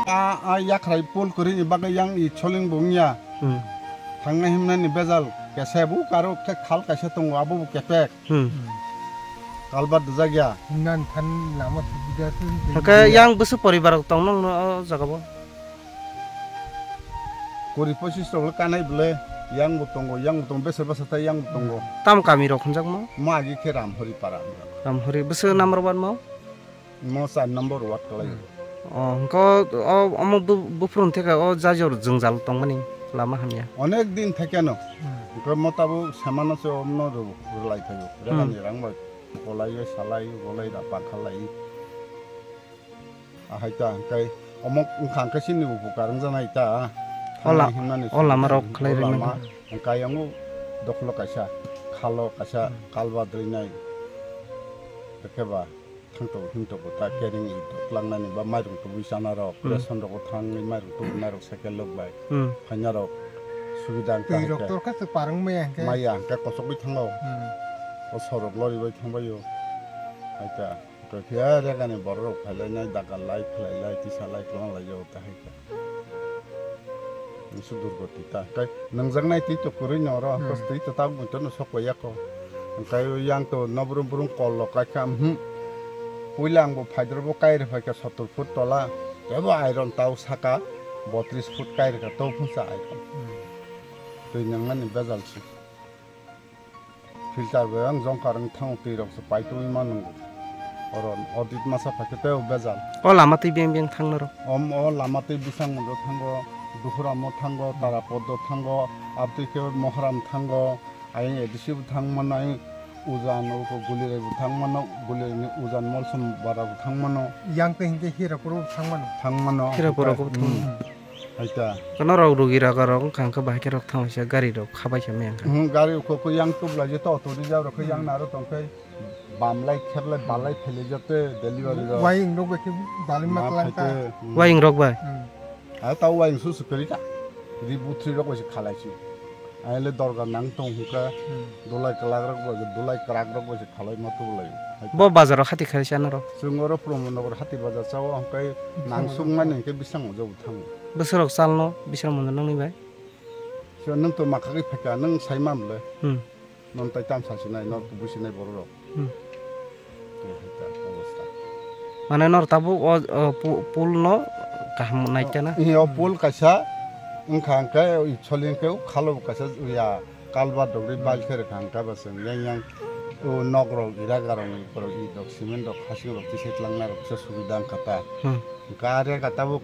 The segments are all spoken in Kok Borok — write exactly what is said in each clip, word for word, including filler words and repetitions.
A, a yakhrai pol kwrwini bagwi yang i soling bo wngya. Hmm. Thangnai himnani bejal kesa bo karo khe khal kaisa tongo, abo bo kepek. Hmm. Kalbar dujak ya. Nan than lama subida se. Hwnkhe yang bwswk poribar rok tong nong no o jaga bo? Kuri pochis rok le kanai bwle, yang bo tongo, yang bo tongo, besa besa ta yang bo tongo. Tam kami rok hwnjak mo? Mo agi khe Ramhori para hwnjak. Ramhori, bwswk number one mo? Mo char number ward kalai. Hmm. O, hwnkhe o, omo bu-, buphuru theka o jajor jwngjal tongmani lama hamya. Onek din thekeno. Hmm. Hwnkhe mo tabuk samano se omno ru-, rwlai phaio. Hmm. Rega ni rang bai kolai salai, golai da pakhalai. Ahai ta, hwnkhe omo wngkha hwnkhe chini upukar wngjaknai ta. O la-, Thangnai himnani o lama rok khlai o rwmani. Lama, hwnkhe ayang o dokholo kaisa, khalo kaisa, hmm, kalba drinai. Ekheba. Thangtok himtok bo ta kering i tok langnani ba mairung tubui chana rok, hmm, ration rok o thangwi mairung tubui nai rok cycle rok bai. Hmm. Phaina rok subida wngkha. Twi rok hai khe. Torkha se parwng maya hwnkhe. Maya hwnkhe kosogwi thango. Hmm. O sorok lori bai thangbaio. Hai ta. Tokhe a regani borok rok phailai nai dagal lai khlai lai tisa lai kwlang lai o ta hai khe. Nungsu durgoti ta. Tei nungjaknai twi to kwrwi no oro, hmm, hakos twi to tabuk to no sokoi yako. Hwnkhe yang to nobrum brum kol lo kaikha, mhm. Puila ang bo phaidro bo kairi phaikha sottor foot tola. Tebo iron tau saka botris foot kairi kha, to phunsa iron. Hmm. Twi nungnani bejal si. Filter bai ang jongkar wng thango, twi rok se pai tongwi mano. Oro audit masa phaikhe tei o bejal. O lama twi beng beng thangna rok. Om o lama twi bisang mundo thango, Duhuram o thango, Tarapod o thango, abtwi khe Moharam thango, ayang A D C bo thang mano, ayang Ujan o Gulirai bo thang mano, Gulirai ni Ujan Molsom bara bo thang mano. Yang twi hinkhe Hirapur bo thang mano. Thang mano. Hirapur o bo thang mano. Hmm. Hai ta. Kono rok rugi raga rok wngkha hwnkhe bahai khe rok thanglaisa gari rok khabaisa maya wngkha. Hmm, gari ukhuk khe yang tublaijak to auto reserve rok khe yang naro tongkhe bamlai kheblai balai phailaijak te delivery rok. Waying rok bai khe balai ma ma klang ta. Phaite, hmm. Waying rok bai? Hmm. Hai ta waying su su kwrwi ta. Ri buthri rok bai se khalaisi. Aile dorga nang tong hwnkha, hmm, dulai kwlak rok bai, dulai kwrak rok bai se khalai ma tubulai. Bo bazar o hati khai chana rok. Chwng oro Pramod Nagar hati bazar chao, hwnkhe nang sukmani hwnkhe bisang o jobo thango. Bwswk rok chalno bisang mondo nangni bai? So nwng to makhagwi phaikha, nwng sai man le. Hmm. Non tai tam sa sinai, nor kubui sinai borok rok. Hmm. Tei hai ta obostha. Mane nor tabuk o, o pu-, pool no kaham nai khe na? Ee, o pool kaisa wngkha hwnkhe, i choli hwnkhe o khalo bo kaisa ya kalbar dogri, hmm, bail khe rwkha hwnkhe bo chwng yang yang o nok rok ira garong borok i rok cement rok hasing rok tisai twlangna rok kisa subida wngkha ta. Hmm. Hwnkhe a rega tabuk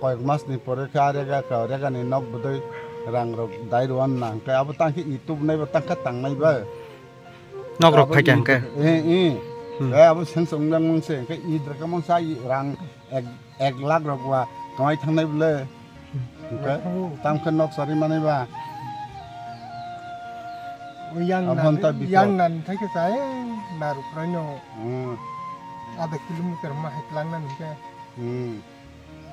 koyek mas ni pore khe a rega khe o rega ni nok bwdwi rang rok dai rw na hwnkhe abo tang khe i tubunai bo tang khe tangnai ba. Nok rok phai khe hwnkhe? Ee, ee. Hmm. Ee, abo seng song nang mung se, hwnkhe id rwkha mung sa, i rang ek, ek lakh rok ba kwmai thangnai bole. Hwnkhe, hmm, tam khe nok chari manai ba. O yang abo nan, honta bipor. Yang nan thai khe chai, naruk rai no. Hmm. Adha kilometer ma hai tlang nan hwnkhe. Hmm.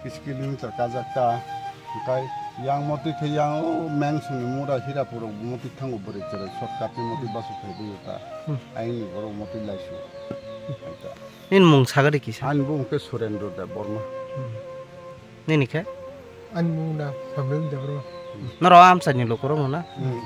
Kis kilometer kajak ta. Hwnkhe yang motwi khe yang o meng songni mura Hirapur rok motwi thango bwrwi chwrwi shortcut ni motwi basu phaiwi ta. Hmm. Ayang ni borok motwi laisu. Hai ta. Nini mung sagadi kisa? Ani bumung khe Surendra Debbarma. Hmm. Nini khe? Ani bumung na Samril Debbarma. Norok amchaini lukurok no na? Hmm.